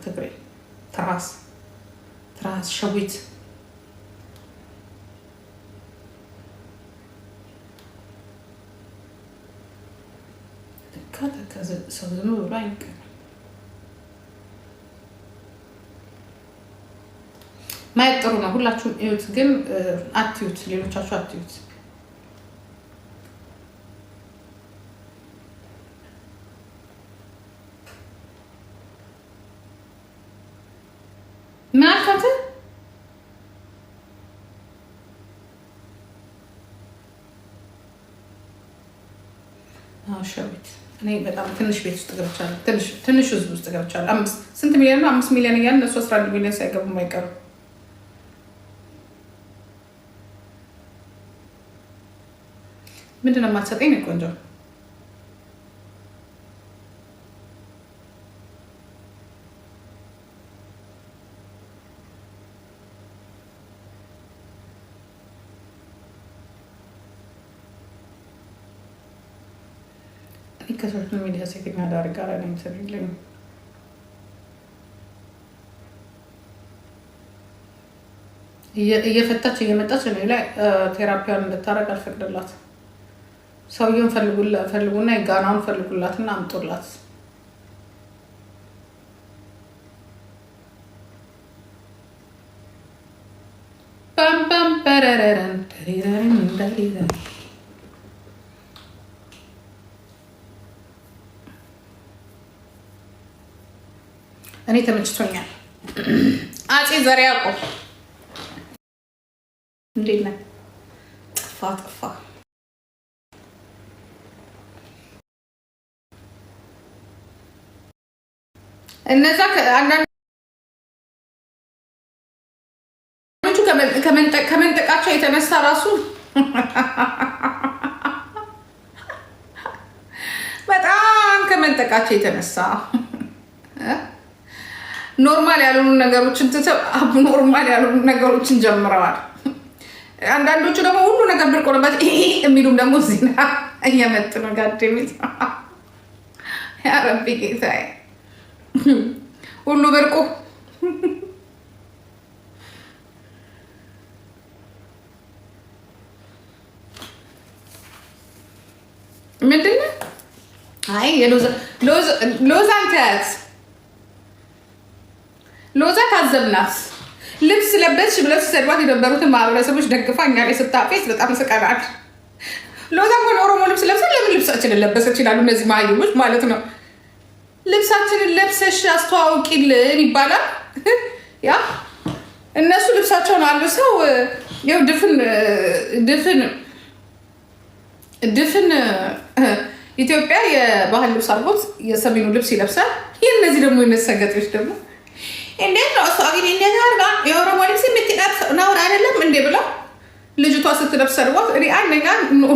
ትግሬ ትራስ ትራስ ሸዊት። ሰው ዝም ብሎ አይቀርም። ማየት ጥሩ ነው። ሁላችሁም እዩት፣ ግን አትዩት፣ ሌሎቻችሁ አትዩት። ምን አልካት? ሸዊት እኔ በጣም ትንሽ ቤት ውስጥ ገብቻለሁ። ትንሽ ህዝብ ውስጥ ገብቻለሁ። ስንት ሚሊዮን ነው? 5 ሚሊዮን እያልን እነሱ 11 ሚሊዮን ሳይገቡም አይቀሩም። ምንድን ነው የማትሰጠኝ? ነው ቆንጆ። እኔ ከ social media ሴተኛ አዳሪ ጋር እኔ እንትን የለኝም። እየፈታች እየመጣች እኔ ላይ therapy ዋን እንድታረግ አልፈቅድላት። ሰውየውን ፈልጉና የጋናውን ፈልጉላትና አምጡላት። ፓምፓም ፐረረረን ተሪረን ተሪረን። እኔ ተመችቶኛል። አፄ ዘርዓ ያዕቆብ እንዴት ነህ? ጠፋ ጠፋ። እነዛ አንዳንዶቹ ከመንጠቃቸው የተነሳ ራሱ በጣም ከመንጠቃቸው የተነሳ normal ያልሆኑ ነገሮችን ትተው abnormal ያልሆኑ ነገሮችን ጀምረዋል። አንዳንዶቹ ደግሞ ሁሉ ነገር ብርቅ ሆነበት የሚሉም ደግሞ ዜና እየመጡ ነው። God damn it፣ ያረቢ ጌታዬ፣ ሁሉ ብርቁ። ምንድን ነው? አይ ሎዛን ተያት፣ ሎዛ ታዘብናት። ልብስ ለበስሽ ብለው ሲሰድቧት የነበሩትን ማህበረሰቦች ደግፋ እኛ ላይ ስታፌስ በጣም ስቀናል። ሎዛ እንኳን ኦሮሞ ልብስ ለብሳ ለምን ልብሳችንን ለበሰች ይላሉ እነዚህ መሀይሞች ማለት ነው። ልብሳችንን ለብሰሽ አስተዋውቂልን ይባላል። ያ እነሱ ልብሳቸውን አልብሰው ይኸው ድፍን ድፍን ድፍን ኢትዮጵያ የባህል ልብስ አድርጎት የሰሜኑ ልብስ ይለብሳል። ይህ እነዚህ ደግሞ የመሰገጤዎች ደግሞ እንዴት ነው እሷ ግን እንዴት አድርጋ የኦሮሞ ልብስ የምትለብስ ነውር አይደለም እንዴ ብለው ልጅቷ ስትለብስ ሰድቧት፣ እኔ አንደኛ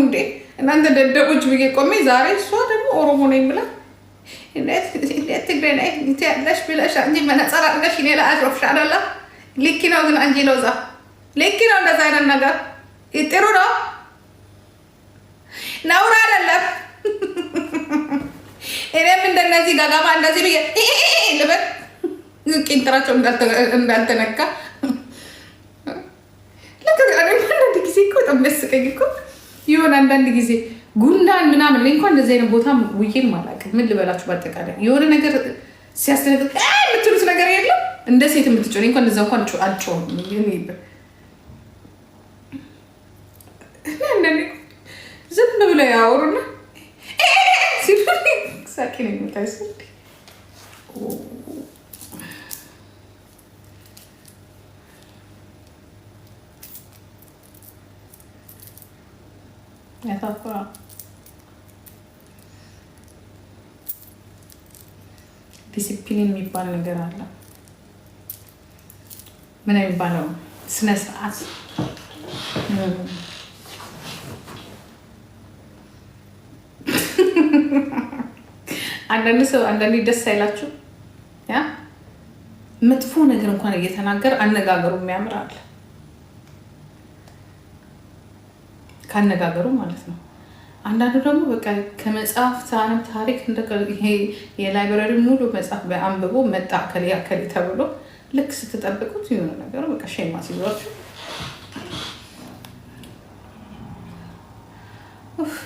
እንዴ እናንተ ደደቦች ብዬ ቆሜ፣ ዛሬ እሷ ደግሞ ኦሮሞ ነኝ ብላ እንዴት ትግሬ ነኝ ያለሽ ብለሽ እንጂ መነጸር አድርገሽ እኔ ላይ አሾፍሽ አይደለ? ልክ ነው ግን አንቺ ሎዛ ልክ ነው። እንደዛ አይነት ነገር ጥሩ ነው፣ ነውር አይደለም። እኔም እንደነዚህ ጋጋማ እንደዚህ ብዬ ልበል ቂንጥራቸው እንዳልተነካ። አንዳንድ ጊዜ እኮ በጣም የሚያስቀኝ እኮ የሆነ አንዳንድ ጊዜ ጉንዳን ምናምን ላይ እንኳን እንደዚህ አይነት ቦታ ውዬም አላውቅም። ምን ልበላችሁ፣ በአጠቃላይ የሆነ ነገር ሲያስደነግጥ የምትሉት ነገር የለም። እንደ ሴት የምትጮህ እንኳን እንደዛ እንኳን አልጮህም። ዝም ብለው ያወሩና ሲሉ ሳቄ ነው የሚመጣው። ያሳፍራል። ዲሲፕሊን የሚባል ነገር አለ። ምን የሚባለው ስነ ስርዓት። አንዳንድ ሰው አንዳንዴ ደስ አይላችሁ? ያ መጥፎ ነገር እንኳን እየተናገር አነጋገሩ የሚያምር አለ። ካነጋገሩ ማለት ነው። አንዳንዱ ደግሞ በቃ ከመጽሐፍ ሳነብ ታሪክ ይሄ የ library ሙሉ መጽሐፍ በአንብቦ መጣ አከሌ አከሌ ተብሎ ልክ ስትጠብቁት የሆነ ነገሩ በቃ ሼማ ሲዟችሁ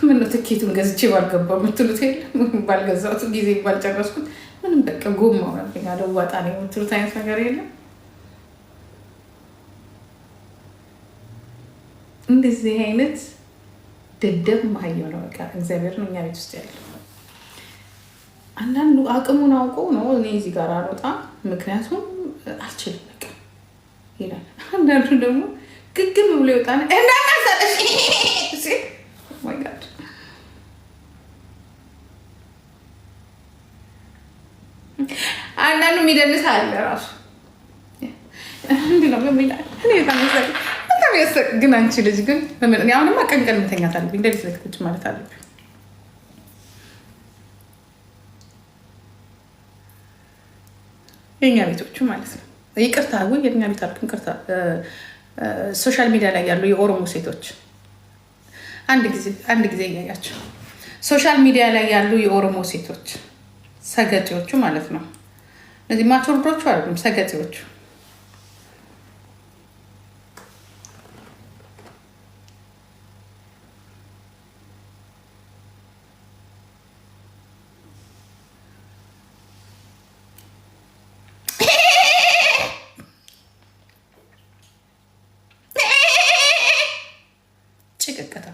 ምነው ትኬቱን ገዝቼ ባልገባ የምትሉት የለም። ባልገዛሁት ጊዜ ባልጨረስኩት ምንም በቃ ጎማ ሆነብኝ አለዋጣ ነው የምትሉት አይነት ነገር የለም። እንደዚህ አይነት ደደብ መሀየው ነው በቃ እግዚአብሔር ነው እኛ ቤት ውስጥ ያለው። አንዳንዱ አቅሙን አውቆ ነው እኔ እዚህ ጋር አልወጣም ምክንያቱም አልችልም በቃ ይላል። አንዳንዱ ደግሞ ግግም ብሎ ይወጣል። እንዳመሰለሽ my God አንዳንዱ የሚደንስ አለ ራሱ እንዲህ ነው የሚላል። በጣም ያሰቅ ግን አንቺ ልጅ ግን አሁንማ ቀን ቀን መተኛት አለብኝ፣ ሌሊት ዘግተች ማለት አለብኝ። የኛ ቤቶቹ ማለት ነው። ይቅርታ ወይ የኛ ቤት አልኩኝ፣ ይቅርታ። Social media ላይ ያሉ የኦሮሞ ሴቶች አንድ ጊዜ እያያቸው social media ላይ ያሉ የኦሮሞ ሴቶች ሰገጤዎቹ ማለት ነው። እነዚህ matured ኦቹ አይደሉም፣ ሰገጤዎቹ። ጭቅቅታ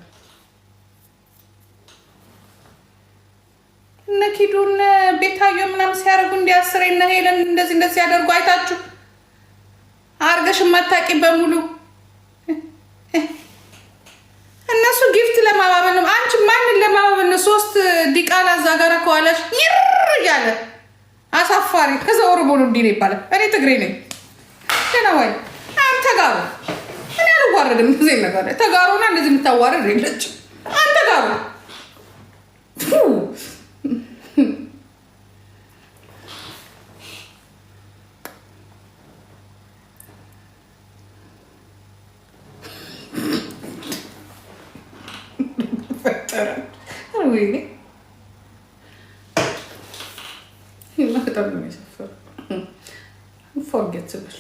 እነ ኪዱን ቤታዮ ምናምን ሲያደርጉ እንዲያስሬ እነ ሄለን እንደዚህ እንደዚህ ሲያደርጉ አይታችሁ አርገሽ የማታውቂ በሙሉ እነሱ gift ለማባበል ነው። አንቺ ማንን ለማባበል ነው? ሶስት ዲቃላ እዛ ጋር ከኋላሽ ይር እያለ አሳፋሪ። ከዛ ኦሮሞ ነው እንዲህ ነው ይባላል። እኔ ትግሬ ነኝ። ገና ወይ አም ተጋሩ እኔ አልዋረድም። እዚህ ነገር ተጋሩና እንደዚህ የምታዋረድ የለችም። አንተ ጋሩ ፈጠረ ወይኔ በጣም ነው የሚያሳፍረው። Forget ብል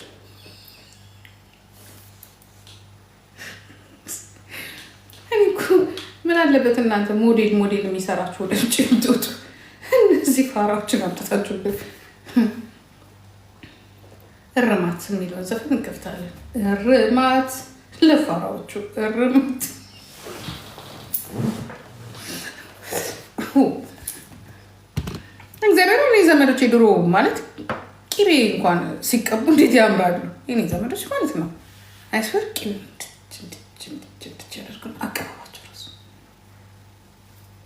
እኔ እኮ ምን አለበት እናንተ ሞዴል ሞዴል የሚሰራችሁ ወደ ውጭ የምትወጡ እነዚህ ፋራዎችን አምጥታችሁብን። እርማት የሚለውን ዘፈን እንከፍታለን። እርማት ለፋራዎቹ እርማት። እግዚአብሔር እኔ ዘመዶች ድሮ ማለት ቂቤ እንኳን ሲቀቡ እንዴት ያምራሉ። የኔ ዘመዶች ማለት ነው። I swear ቂቤ ያደርጉ አቀባባቸው ራሱ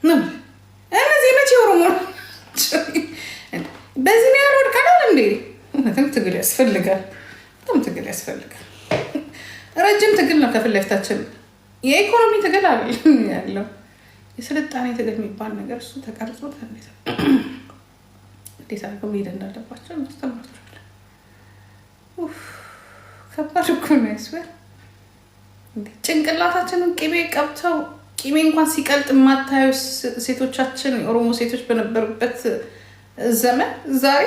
ነው። እነዚህ መቼ ኦሮሞ በዚህ ነው ያልወድ ቀላል እንዴ! እውነትም ትግል ያስፈልጋል። በጣም ትግል ያስፈልጋል። ረጅም ትግል ነው ከፊት ለፊታችን። የኢኮኖሚ ትግል አለ ያለው የስልጣኔ ትግል የሚባል ነገር እሱ ተቀርጾ እንዴት አድርገው መሄድ እንዳለባቸው እናስተምራቸዋለን። ከባድ እኮ ነው። I swear ጭንቅላታችንን ቅቤ ቀብተው ቅቤ እንኳን ሲቀልጥ የማታዩ ሴቶቻችን የኦሮሞ ሴቶች በነበሩበት ዘመን ዛሬ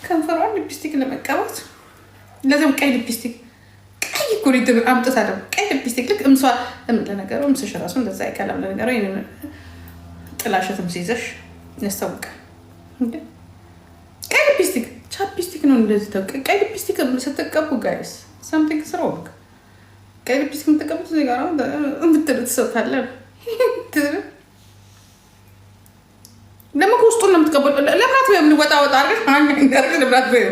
ከንፈሯን ሊፕስቲክ ለመቀባት ለዚያም ቀይ ሊፕስቲክ ቀይ እኮ አምጥታ ደግሞ ቀይ ሊፕስቲክ ልክ እምሷ ለነገሩ እምስሽ ራሱ እንደዛ አይቀላም። ለነገሩ ጥላሸትም ሲይዘሽ ያስታውቃል። ቀይ lipstick chapstick ነው እንደዚህ ቀይ ሊፕስቲክ ስትቀቡ guys something is wrong። ቀይ ሊፕስቲክ የምትቀቡት እዚህ ጋር የምትሉት ሰው ካለ ደግሞ ከውስጡን ነው የምትቀቡት። ለምናት ወይም ወጣ ወጣ አድርገሽ ለምናት ወይም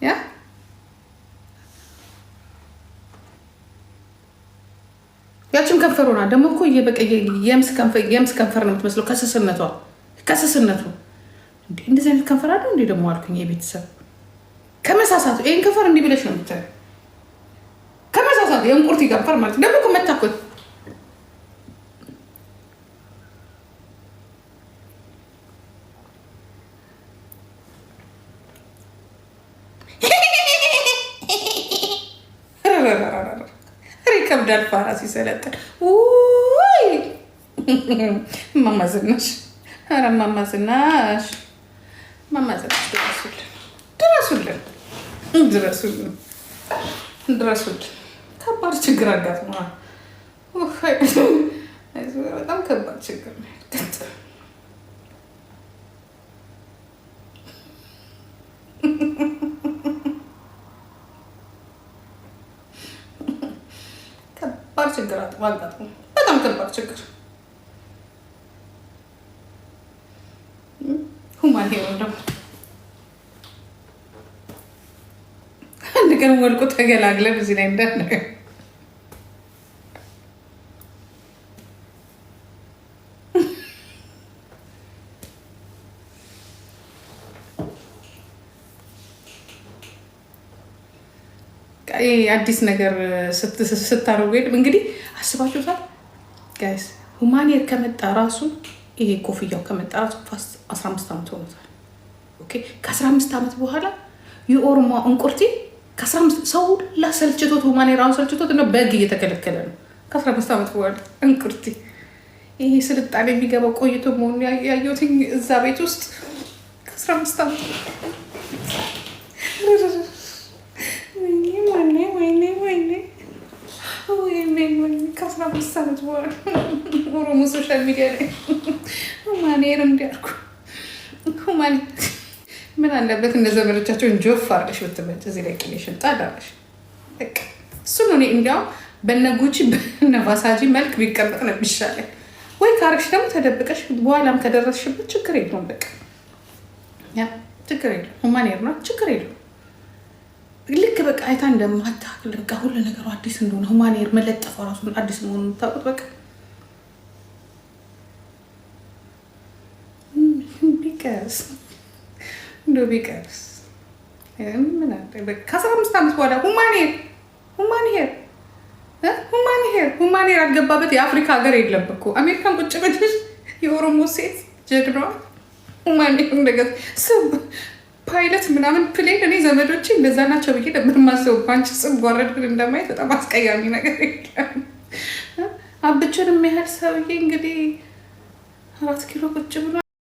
ያ ያችን ከንፈር ሆና ደግሞ እኮ የምስ ከንፈር ነው የምትመስለው ከስስነቷ ከስስነቱ እንደዚህ አይነት ከንፈር አለ እንዴ ደግሞ አልኩኝ። የቤተሰብ ከመሳሳቱ ይህን ከንፈር እንዲህ ብለሽ ነው የምታየው። ከመሳሳቱ የእንቁርቲ ከንፈር ማለት ደግሞ እኮ መታኮት ይከብዳል። ፋራ ሲሰለጥን ውይ እማማ ዝናሽ፣ ኧረ እማማ ዝናሽ፣ እማማ ዝናሽ ድረሱልን፣ ድረሱልን፣ ድረሱልን፣ ድረሱልን። ከባድ ችግር አጋጥመዋል። በጣም ከባድ ችግር ነው። ከባድ ችግር አጋጥሞ፣ በጣም ከባድ ችግር። Human hair ደግሞ አንድ ቀን ወልቆ ተገላግለን እዚህ ላይ እንዳለ። አዲስ ነገር ስታደርጉ እንግዲህ አስባችሁታል guys። Human hair ከመጣ ራሱ፣ ይሄ ኮፍያው ከመጣ ራሱ 15 ዓመት ሆኖታል። Okay፣ ከ15 ዓመት በኋላ የኦሮሞ እንቁርቲ ሰው ሁላ ሰልችቶት፣ human hair ራሱ ሰልችቶት እና በግ እየተከለከለ ነው። ከ15 ዓመት በኋላ እንቁርቲ ይሄ ስልጣኔ የሚገባው ቆይቶ መሆኑን ያየሁት እዛ ቤት ውስጥ ከ15 ዓመት። ወይኔ ወይኔ ወይኔ ወይኔ ወይኔ፣ ከ15 ዓመት በኋላ ኦሮሞ social media ላይ human hair እንዲያርኩ human ምን አለበት እንደ ዘመዶቻቸውን ጆፍ አድርገሽ ብትመጭ፣ እዚህ ላይ ቅቤሽን ጣል አድርገሽ በቃ እሱ ነው። እኔ እንዲያውም በነ ጉቺ በነ ቫሳጂ መልክ ቢቀመጥ ነው የሚሻለኝ። ወይ ካረግሽ ደግሞ ተደብቀሽ በኋላም ከደረስሽበት ችግር የለውም። በቃ ያ ችግር የለውም። Human hair ነው፣ ችግር የለውም። ልክ በቃ አይታ እንደማታክል በቃ ሁሉ ነገሩ አዲስ እንደሆነ፣ human hair መለጠፈው ራሱ አዲስ መሆኑን የምታውቁት በቃ ቢቀርስ፣ እንደው ቢቀርስ ምን አለ? ከ15 ዓመት በኋላ human hair፣ human hair፣ human hair፣ human hair ያልገባበት የአፍሪካ ሀገር የለም እኮ። አሜሪካን ቁጭ ብለሽ የኦሮሞ ሴት ጀግናዋ human hair እንደገና ስብ ፓይለት ምናምን plane፣ እኔ ዘመዶቼ እንደዛ ናቸው ብዬ ነበር የማስበው። በአንቺ ጽጓረድ ግን እንደማየት በጣም አስቀያሚ ነገር የለም። አብቹን የሚያህል ሰውዬ እንግዲህ 4 ኪሎ ቁጭ ብሎ